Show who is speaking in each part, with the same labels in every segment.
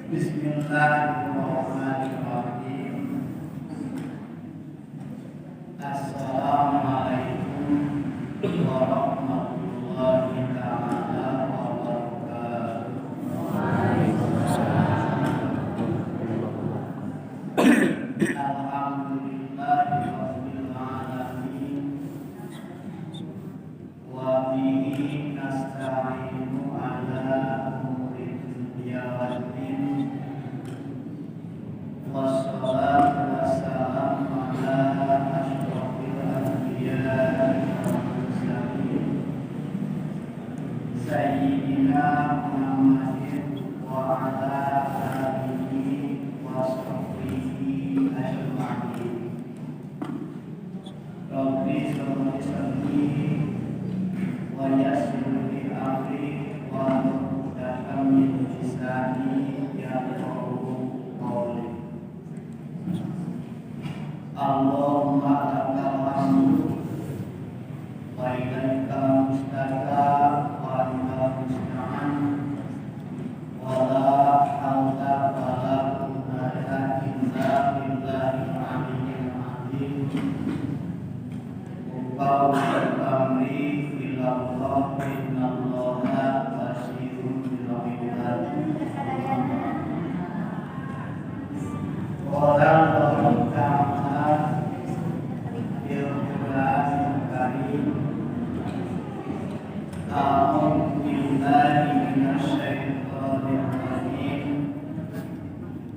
Speaker 1: Bismillahirrahmanirrahim. Assalamualaikum warahmatullahi taala wabarakatuh.
Speaker 2: Waalaikumsalam.
Speaker 1: Alhamdulillahirabbil alamin. Wa bihi nasta'inu ala umuri dunya waddin. Wassalatu wassalamu ala asyrafil anbiya'i wal mursalin Sayyidina Muhammadin wa ala alihi wa sahbihi ajma'in. Rabbi shrah li sadri wa yassir li amri wa 'uqdatam min lisani yafqahu qawli. Allahumma lakal hamdu wa ilaikal mustaka wa antal musta'an wa la hawla wa la quwwata illa billahil aliyyil azim. Ufawwidu amri ilallah, innallaha basirun bil ibad. Qala Allahu ta'ala fil Qur'anil Karim. A'udzu billahi minasy syaithanir rajim.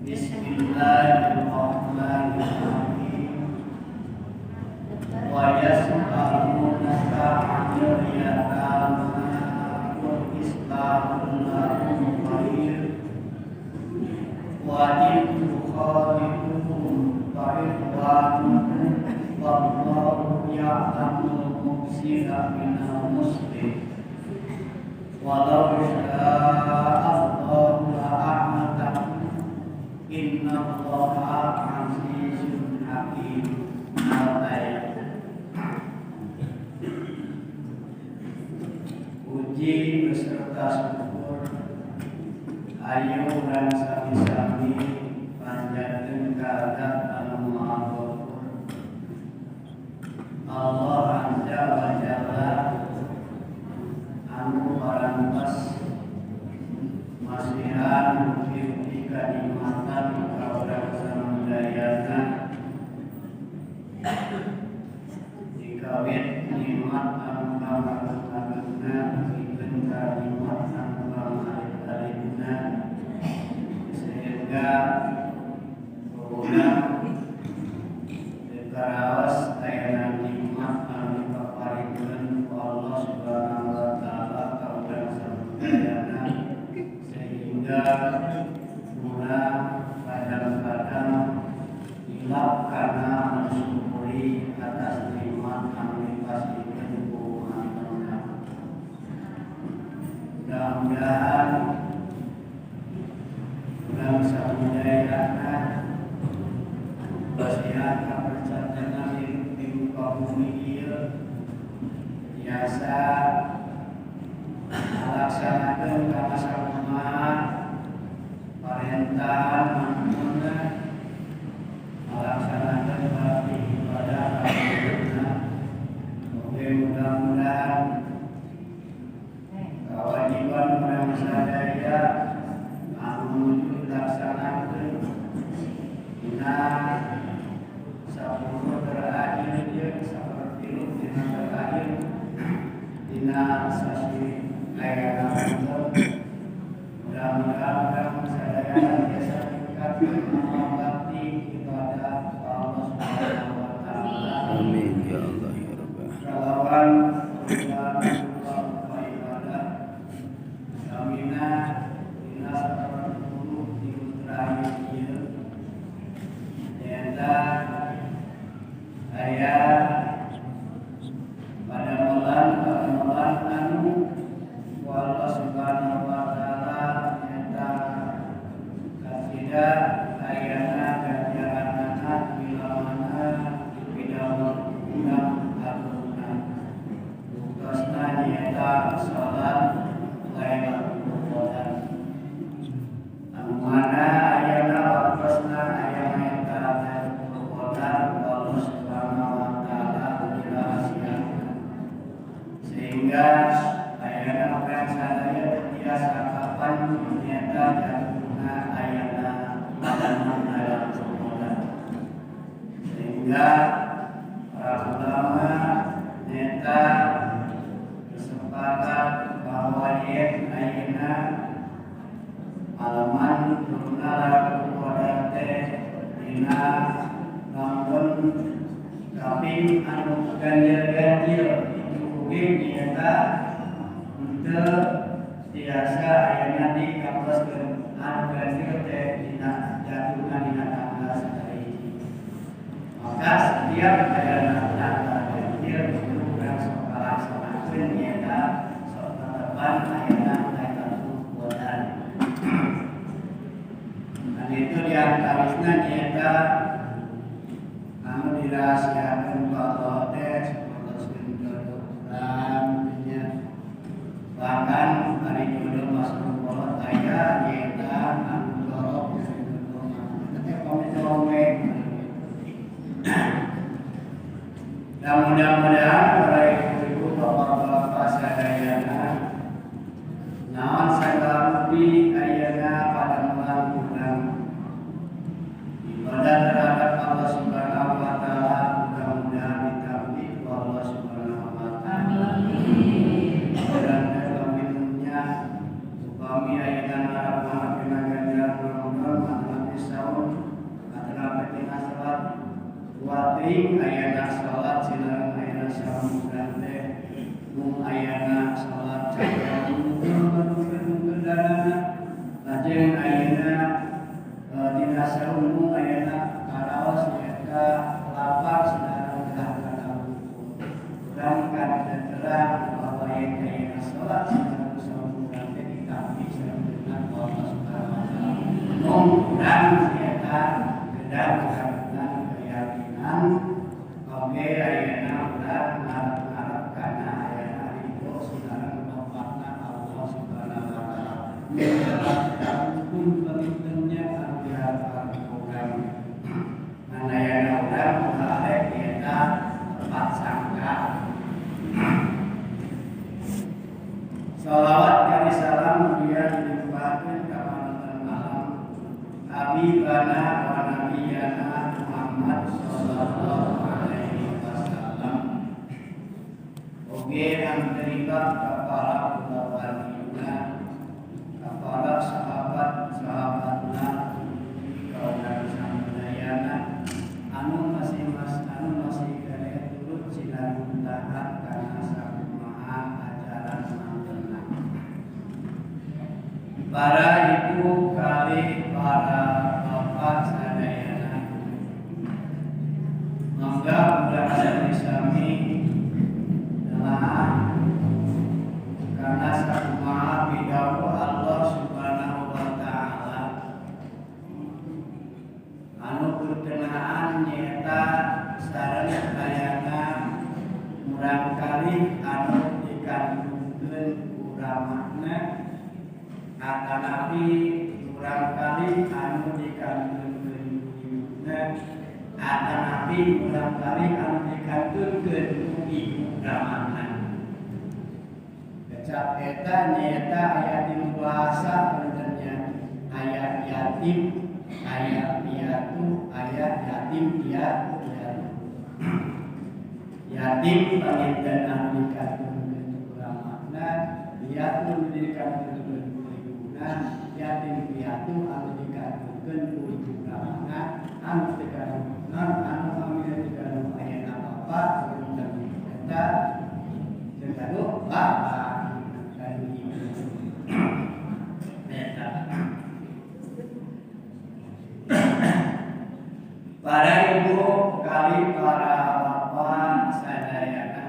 Speaker 1: Bismillahirrahmanirrahim. Wa yas'alunaka 'anil yatama qul islahun lahum khair wa in tukhalituhum fa ikhwanukum wallahu ya'lamul mufsida minal muslih walau syaa Allahu la'anatakum innallaha 'azizun hakim. Al-ayat. Puji beserta syukur ayo urang sami-sami panjatkeun ka Zat anu Maha Ghafur, Allah Azza wa Jalla, anu parantos masihan mugi-mugi kanikmatan ka urang sadayana, dikawit nikmat anu pangagung-agungna dugikeun ka nikmat anu pangalit-alitna, sehingga urang teu karaos ayana nikmat anu dipaparikeun ku Allah Subhanahu wa taala ka urang sadayana, sehingga urang kadang-kadang hilap karena mensyukuri atas nikmat anu dipasihkeun ku Maha. Mudah-mudahan urang sadayana pasihan kapercatena hirup di muka bumi ieu biasa ngalaksanakeun kana sakumaha parentahan manehna, ngalaksanakeun bakti ibadah ka manehna. Oke, mudah-mudahan kewajiban urang sadaya anu nuju dilaksanakeun dina 10 terakhir ieu, sapertilu dina terakhir dina sasi ayana, mudah-mudahan urang sadaya biasa ningkatkeun amal bakti ibadah ka Allah Subhanahu wa taala.
Speaker 2: Amin ya Allah ya Rabbal.
Speaker 1: Kalawan rupa ibadah samina dina sapertilu minggu terakhir ieu nyaeta aya padamelan anu ku Allah Subhanahu wa taala nyaeta kasida ayana ganjaranana bila mana dipidamel urang agungna. Buktosna nyaeta salat Lailatul Qadar anu mana Sehingga para ulama nyata kesempatan bahwa yen ayeuna alaman turunna Lailatul Qadar teh dina lamun kaping anu ganjil-ganjil itu oge nyata henteu tiasa ayeuna dikaploskeun anu ganjil teh dina jatuhna dina tanggal sakahiji. Maka setiap ayana tanggal ganjil itu urang sok kalaksanakeun nyata sok tetepan ayana Lailatul Qadar. Dan itu diantarisna nyata anu dirahasiakeun ku Allah teh sapertoskeun jodoh urang nya. Bahkan ari jodoh masuk kolot aya nyata anu jorok jodoh mah teh pamit. Dan mudah-mudahan para ibu-ibu, bapak-bapak sadayana naon sagala rupi ayana padamelan urang ibadah terhadap Allah Subhanahu wa taala mudah-mudahan ditampi ku Allah Subhanahu wa taala. Amin. Dan paminnya upami ayana ngarep-ngarep dina ganjaran Ramadan atanapi saum atanapi tina salat wating ayana salat silaran ayana saum urang teh mung ayana salat cakra mungkin dadana lajeng ayana dina saum mung ayana karaos nyaeta lapar silaran gelah kana hukum urang kan terang bahwa yen ayana salat silaran saum urang teh ditampi sareng Allah Subhanahu wa taala. Mung urang nyaeta kedah kagungan keyakinan oge ayana urang ngarep-ngarep kana ayana ridho sareng rahmatna Allah Subhanahu wa taala. Pun pentingnya anu diharapkan urang ngan ayana urang ulah arek nyaeta tepat sangka. Salawat kali salam mugia dilimpahkeun ka panutan alam Habibana wa nabiyana Muhammad sallallahu alaihi wasallam. Oge anu terlibat ka para kulawargina, ka para sahabat-sahabatna, ka urang sadayana anu masih keneh turut sinareng taat kana sakumaha ajaran mantena. Para ibu kali para bapak sadayana mangga urang sami-sami telah karena sakumaha pidawuh Allah Subhanahu wa taala anu berkenaan nyaeta sareng ayana murang kali anu dikandungkeun ku ramana atanapi murang kali anu dikandungkeun ku ibuna atanapi murang kali anu dikandungkeun ku ibu ramana. Kecap eta nyaeta aya dina bahasa benernya aya yatim, aya piatu, aya yatim piatu. Yatim panginten anu dikandungkeun ku ramana, piatu anu dikandungkeun ku ibuna, yatim piatu anu dikandungkeun ku ibu ramana, anu teu non anu pamina teu gaduh ayana bapa punten eta teu gaduh bapa gaduh ibu. Eta para ibu kali para bapak sadayana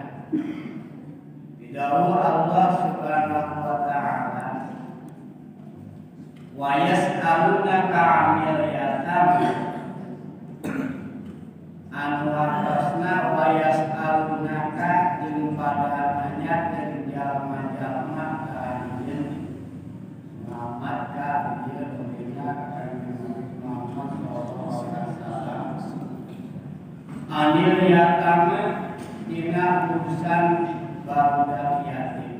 Speaker 1: bidawuh Allah Subhanahu wa taala wa yas'alunaka 'anil yatama anu hartosna wa yas'alunaka jeung pada nanyakeun jalma-jalma ka anjeun Muhammad ka ieu domina ka Kanjeng Muhammad sallallahu alaihi wasallam anil yatama dina urusan barudak yatim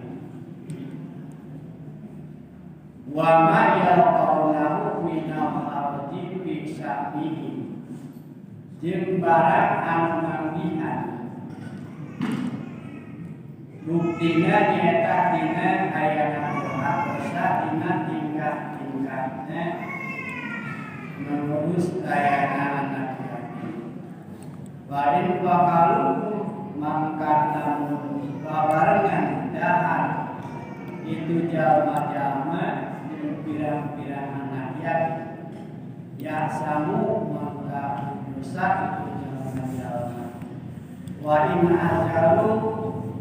Speaker 1: wa ma yalqawnahu minal haraji fi sya'nihim. Jeung barang anu manggihan. Buktina nyaeta dina ayana dosa dina tingkah-tingkahna mengurus ayana anak yatim. Wa in wakalu mangka lamun babarengan dahar itu jalma-jalma jeung pirang-pirang anak yatim. Ya samu mangka dosa itu jalma-jalma. Wa in ajalu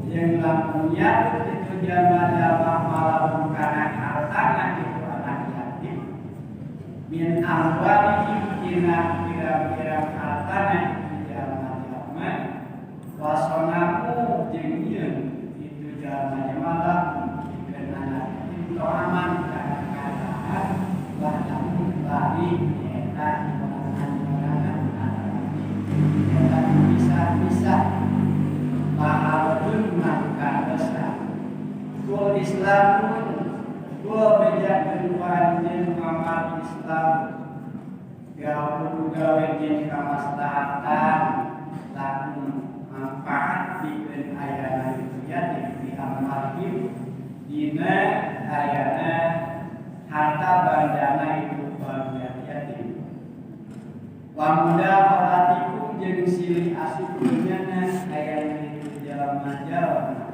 Speaker 1: jeung lamun nyatut itu jalma-jalma malamun kana hartana itu anak yatim min amwalihim tina pirang-pirang hartana itu jalma-jalma wasonaku jeung nyieun itu jalma-jalma lahum pikeun anak yatim toaman kana kadahar wahdahu bari nyaeta nyorangan-nyorangan nyaeta pisah-pisah pahalun mangka dosa. Kul islamun kul bejakeun ku anjeun Muhammad Islam gawe gawe jeung kamaslahatan lakum manfaat pikeun ayana itu yatim di amwalihim dina ayana harta bandana itu banda yatim. Wa mudakhalatikum jeung silih asup-nyana ayana itu jalma-jalma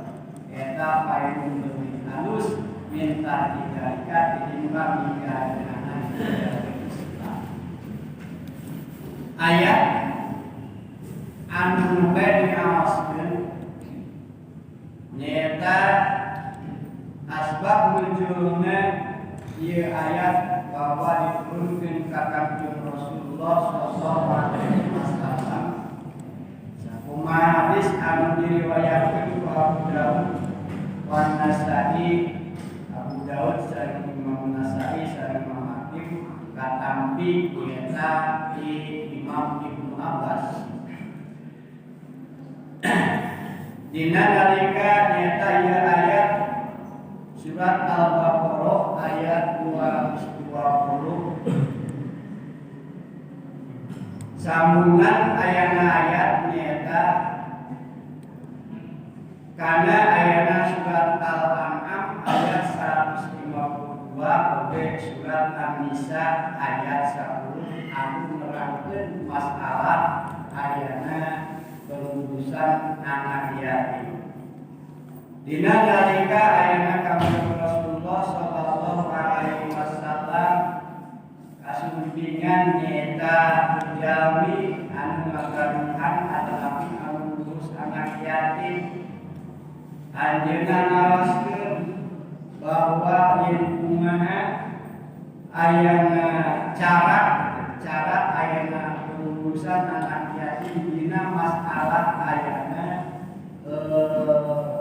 Speaker 1: eta paling leuwih halus minta tidalika tinimbang ninggalkeunana Islam. Ayat anu bade diaoskeun nyaeta asbab munculna ieu ayat bahwa diturunkeun ka Kangjeng Rasulullah sallallahu alaihi wasallam. Sakumaha hadis anu diriwayatkeun ku Abu Daud wan Nasa'i, Abu Daud sareng Imam Nasa'i sareng Imam Hakim katampi nyaeta di Imam Ibnu Abbas. Dina nalika nyaeta ieu ayat surat Al-Baqarah ayat 220 sambungan ayana ayat nyaeta kana ayana surat Al-An'am ayat 152 oge surat An-Nisa ayat 10 anu nerangkeun masalah ayana pengurusan anak yatim. Dina nalika ayana Kangjeng Rasulullah sallallahu alaihi wasallam kasumpingan nyaeta jalmi anu ngagaduhan atanapi anu ngurus anak yatim. Anjeunna naroskeun bahwa yen kumaha ayana cara cara ayana pengurusan anak yatim dina masalah ayana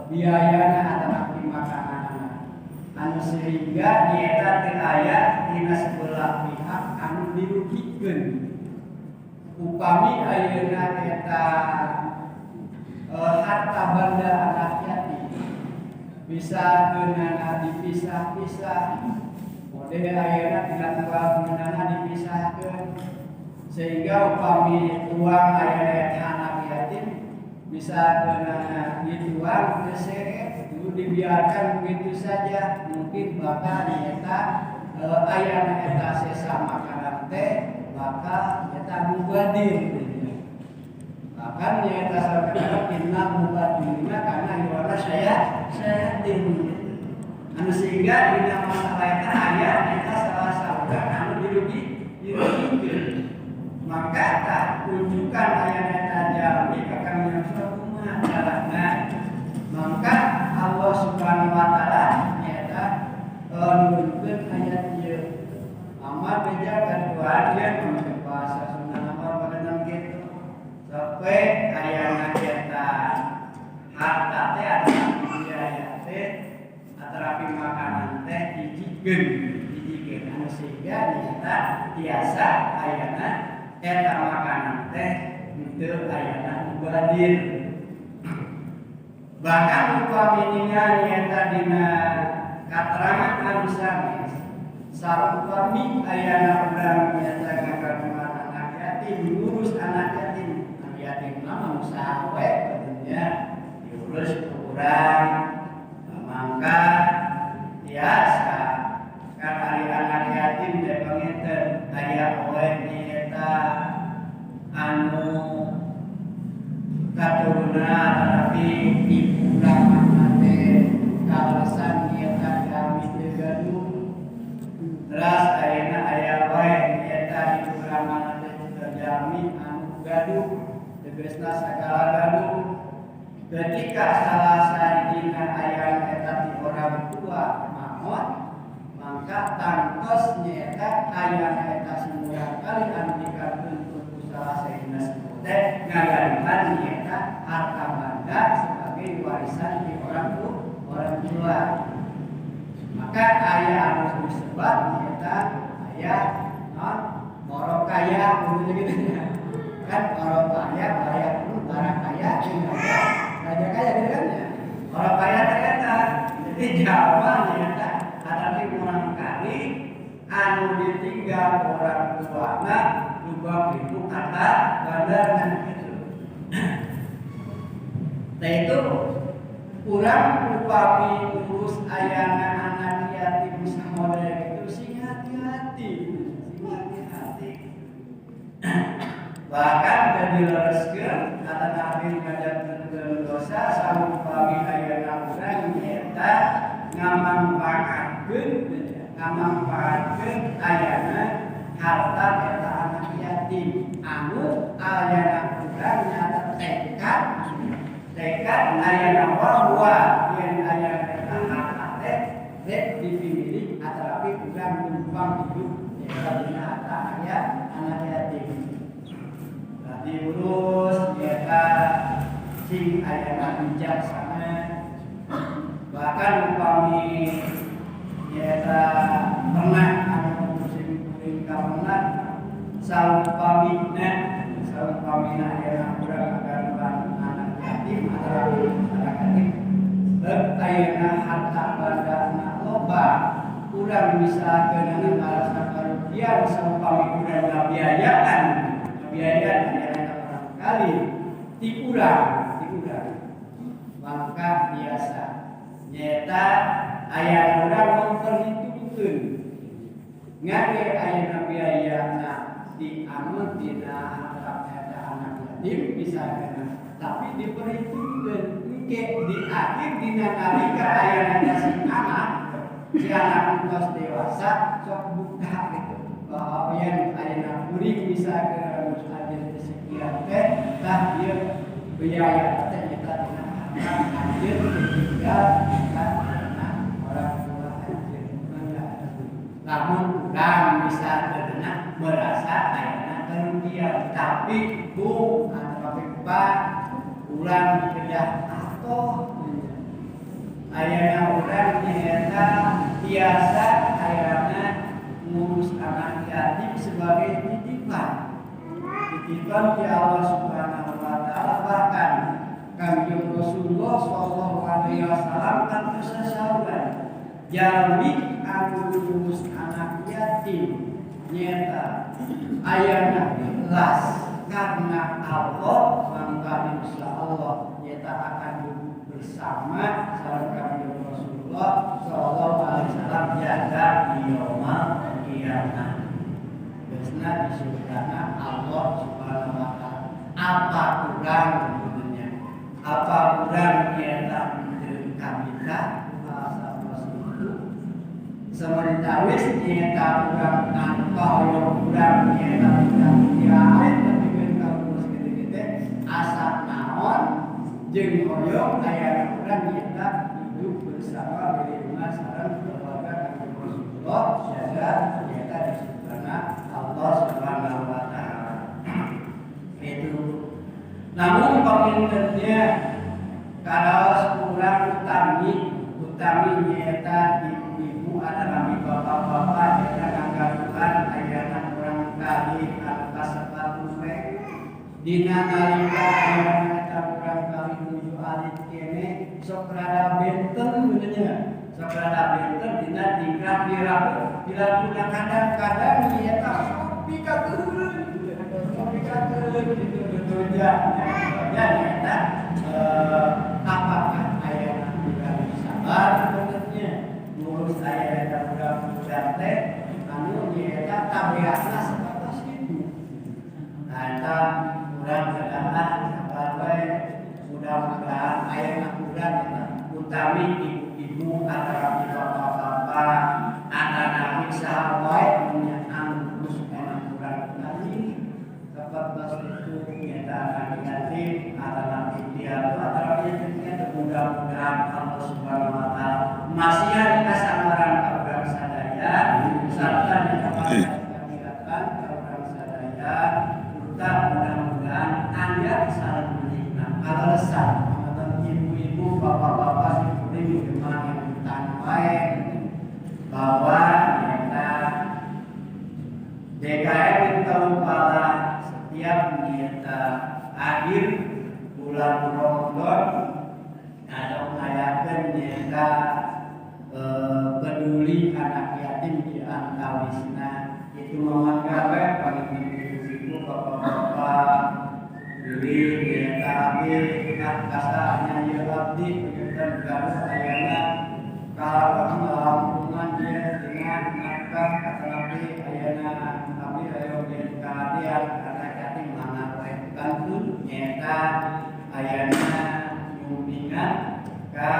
Speaker 1: biayana atanapi makananana anu sehingga nyaeta teu aya dina sebelah pihak anu dirugikeun. Upami ayeuna eta harta banda anak yatim bisa keunana dipisah-pisah, model ayeuna tina tuangeunana dipisahkeun sehingga upami tuang ayeuna eta anak yatim bisa keunana dituang teu seret, itu dibiarkan begitu saja mungkin bakal eta ayana eta sesa makanan teh bakal eta mubadir. Bahkan nyaeta sakadar inna mubadirina karena iwana saya sayatin anu sehingga dina masalah eta aya eta salah saurang anu dirugikeun. Maka tah kunjungan ayana eta jalmi ka Kangjeng Rasul kumaha carana, maka Allah Subhanahu wa taala nyaeta nurunkeun ayat ieu. Amat beja kaduan dia make bahasa Sunda nama pada kitu sampai ayana eta harta teh atanapi biaya teh atanapi makanan teh hijikeun hijikeun anu sehingga nyaeta tiasa ayana eta makanan teh henteu ayana mubadir. Bahkan upami ningali eta dina katerangan anu sanes, sarupami ayana urang nyaeta ngagaduhan anak yatim. yatim, ngurus anak yatim. Anak yatim mah manusia we tentunya diurus kurang mangka biasa kan ari anak yatim teh panginten aya we nyaeta anu katurunan tapi ibu ramana teh kaleresan nyaeta kami teu gaduh. Teras ayeuna aya wae nyaeta ibu ramana teh teu jalmi anu gaduh, tegasna sagala gaduh. Ketika salah sahijina aya eta ti orang tua maot, maka tangtos nyaeta aya eta semurang kali anu dikantun ku salah sahijina sepuh teh ngagaduhan nyaeta harta banda sebagai warisan di orang tua. Maka aya anu disebat nyaeta aya non moro kaya gitu ya. Kan orang kaya kaya barang kaya jeung raja kaya gitu kan ya. Orang kaya ternyata jadi jalma nyaeta tapi kurang kali anu ditinggal orang tuana lubang itu kata bandar gitu. Nah itu kurang upami urus ayana anak yatim samodel itu sing hati-hati, sing hati-hati. Bahkan jadi lereskeun kata Nabi ngajak dosa saupami ayana urang nyaeta ngamangpaatkeun ayana harta eta anak yatim anu ayana urang nyaeta tekad ayana bahwa yen ayana eta harta teh rek dipilih atanapi urang numpang hidup nyaeta dina harta aya anak yatim. Diurus nyaeta sing ayana bijaksana. Bahkan upami nyaeta pernah anu sing kuring kapengan saupamina ayana urang ngagaduhan anak yatim atau anak yatim bab ayana harta bandana loba urang bisa keunana ngarasa karugian saupami urang ngabiayaan ayana orang kali ti urang maka biasa nyaeta aya urang memperhitungkeun ngage ayana biayana di anu dina harta eta anak yatim bisa kena tapi diperhitungkeun engke di akhir dina nalika ayana si anak tos dewasa sok buka gitu bahwa yen ayana kuring bisa kena anjeun sekian teh tah ieu biaya teh nyata dina harta anjeun ditinggal karena orang tua anjeun mangga. Lamun urang bisa kena merasa ayana kerugian tapi bu atau pak urang kedah atoh ayana urang nyata biasa ayana ngurus anak yatim sebagai titipan di Allah Subhanahu wa taala. Bahkan Kanjeng Rasulullah sallallahu alaihi wasallam kan sesauran jalmi anu ngurus anak yatim nyata ayana ikhlas karena Allah maka insya Allah nyata akan duduk bersama sareng Kanjeng Rasulullah sallallahu alaihi wasallam jaga di yaumul kiamat. Biasanya di surgana Allah Subhanahu wa taala. Apa kurang sebenarnya? Apa kurang nyata kabita bahasa itu sementawis nyata urang tanpa hoyong urang nyata tidak dialit tapi kan kalau gede-gede asa naon jeung hoyong aya urang nyata hidup bersama di sareng keluarga Kanjeng Rasulullah jaga nyata di surgana Allah Subhanahu wa taala. Itu namun pamintennya kalau kurang utami nyata ibu-ibu ada kami bapak-bapak nyata ngagaduhan ayana urang kali anu kasepatu we dina nalika ayana eta urang kali nuju alit kene sok rada benten benernya sok rada benten dina tingkah perilaku kadang-kadang nyata sok pikakeureun sok. dipikakeun gitu betulnya ya nyata apakah aya urang sabar maksudnya ngurus aya eta budak-budak teh anu nyaeta tabiatna sebatas itu. Nah, eta urang kedah sabar we, mudah-mudahan aya urang eta utami ibu-ibu atau bapak-bapak atanapi saha wae nya anu ngurus anak urang tadi seperti itu nyata akan diganti atanapi dia atanapi itu. Mudah-mudahan Allah Subhanahu wa taala masihan kasabaran ka urang sadaya serta dikapasitaskan ka urang sadaya serta mudah-mudahan aya sareng milikna kaleresan ibu-ibu, bapak-bapak seperti memang yang wae bahwa nyata DKM pala setiap nyata akhir bulan Ramadan ada ngayakeun nyata peduli anak yatim di antawisna itu mangga we panginten ibu-ibu, bapak-bapak pilih nyata abdi kasarnya ieu abdi panginten gaduh ayana kalau dia dengan nafkah atanapi ayana abdi ayo jeung kahadean anak yatim mana wae kantun nyata ayana nyumbingan ka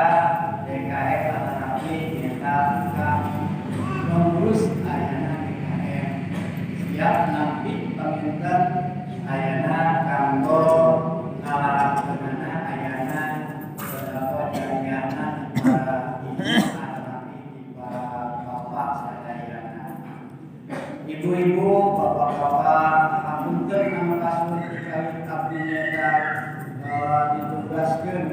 Speaker 1: DKM atanapi nyata ka pengurus ayana DKM siap nanti panginten ayana kanggo ngalakukeunana ayana sedekah jariahna di para ibu atanapi di para bapak sadayana. Ibu-ibu, bapak-bapak, hapunten anu kasur kawit abdi nyata ditugaskeun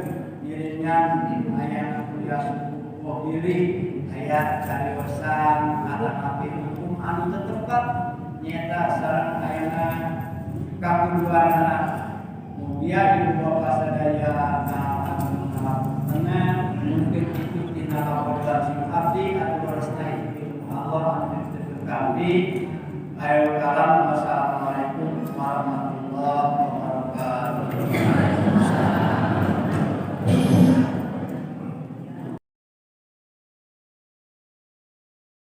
Speaker 1: ngiringan ayana kuliah subuh bilih aya cariosan atanapi hukum anu teu tepat nyata sareng ayana kakuduanana. Mugia ibu bapak sadayana.